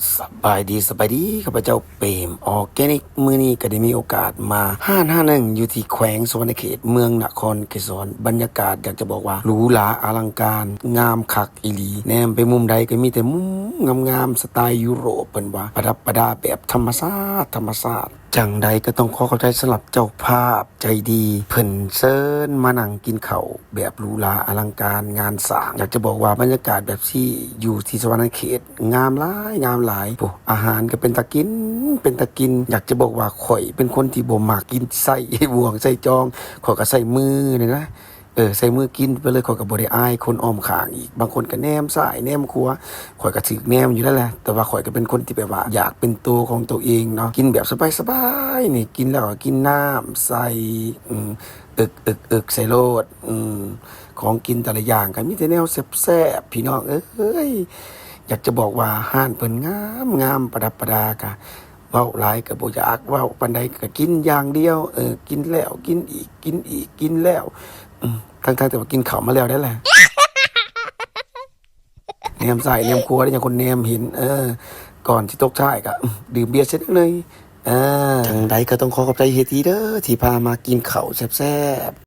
ສະບາຍດີ ສະບາຍດີ ຂ້າພະເຈົ້າເປມ Organic ມື້ນີ້ກໍໄດ້ມີໂອກາດມາຮ້ານຮ້ານໜຶ່ງຢູ່ທີ່ແຂວງສະຫວັນນະເຂດ ເມືອງນະຄອນໄກສອນ. ບັນຍາກາດຢາກຈະບອກວ່າຫຼູຫຼາອະລັງການ ງາມຄັກອີ່ຫຼີ. ແນມໄປມຸມໃດກໍມີແຕ່ມຸມງາມໆ ສະໄຕລ໌ຢູໂຣບ ເພິ່ນວ່າປະດັບປະດາແບບທຳມະຊາດ ທຳມະຊາດ. ຈັ່ງໃດກໍຕ້ອງຂໍຂອບໃຈສຳລັບເຈົ້າພາບໃຈດີ ເພິ່ນເຊີນມານັ່ງກິນເຂົ້າແບບຫຼູຫຼາອະລັງການງານສ້າງ. ຢາກຈະບອກວ່າບັນຍາກາດແບບຊີ້ຢູ່ທີ່ສະຫວັນນະເຂດງາມຫຼາຍ ງາມຫຼາຍ. ໂອ້ ອາຫານກໍເປັນຕາກິນ ເປັນຕາກິນ. ຢາກຈະບອກວ່າຂ້ອຍເປັນຄົນທີ່ບໍ່ມັກກິນໃຊ້ບ່ວງໃຊ້ຈອງ ຂ້ອຍກໍໃຊ້ມືນີ້ນະ ເອີ ໃຊ້ມືກິນໄປເລີຍ. ຂ້ອຍກໍບໍ່ໄດ້ອາຍຄົນອ້ອມຂ້າງອີກ ບາງຄົນກໍແນມຊ້າຍແນມຂວາ ຂ້ອຍກໍຖືກແນມຢູ່ນັ້ນແຫຼະ. ແຕ່ວ່າຂ້ອຍກໍເປັນຄົນທີ່ແບບວ່າຢາກເປັນໂຕຂອງໂຕເອງເນາະ ກິນແບບສະບາຍໆ ນີ້ ກິນແລ້ວກໍກິນນ້ຳໃສ່ ອືມ ເອິກໆໆ ໃສ່ໂລດ. ອືມ ຂອງກິນແຕ່ລະຢ່າງກໍມີແຕ່ແນວແຊບໆ ພີ່ນ້ອງເອີຍ. ຢາກຈະບອກວ່າຮ້ານເພິ່ນງາມໆ ປະດັບປະດາ ກະເວົ້າຫຼາຍກໍບໍ່ຢາກເວົ້າປານໃດ ກໍກິນຢ່າງດຽວ ເອີ ກິນແລ້ວກິນອີກ ກິນອີກກິນແລ້ວ ອືມ ທັງໆ ທີ່ວ່າກິນເຂົ້າມາແລ້ວໄດ໋ແຫຼະ. ແນມຊ້າຍແນມຂວາໄດ້ ຢ້ານຄົນແນມເຫັນ ເອີ ກ່ອນຊິຕົກທ້າຍກໍ ອືມ ດື່ມເບຍເສັດໜ້ອຍ ເອີ ຈັ່ງໃດກໍຕ້ອງຂໍຂອບໃຈເຮຍຕີເດີ ທີ່ພາມາກິນເຂົ້າແຊບໆ.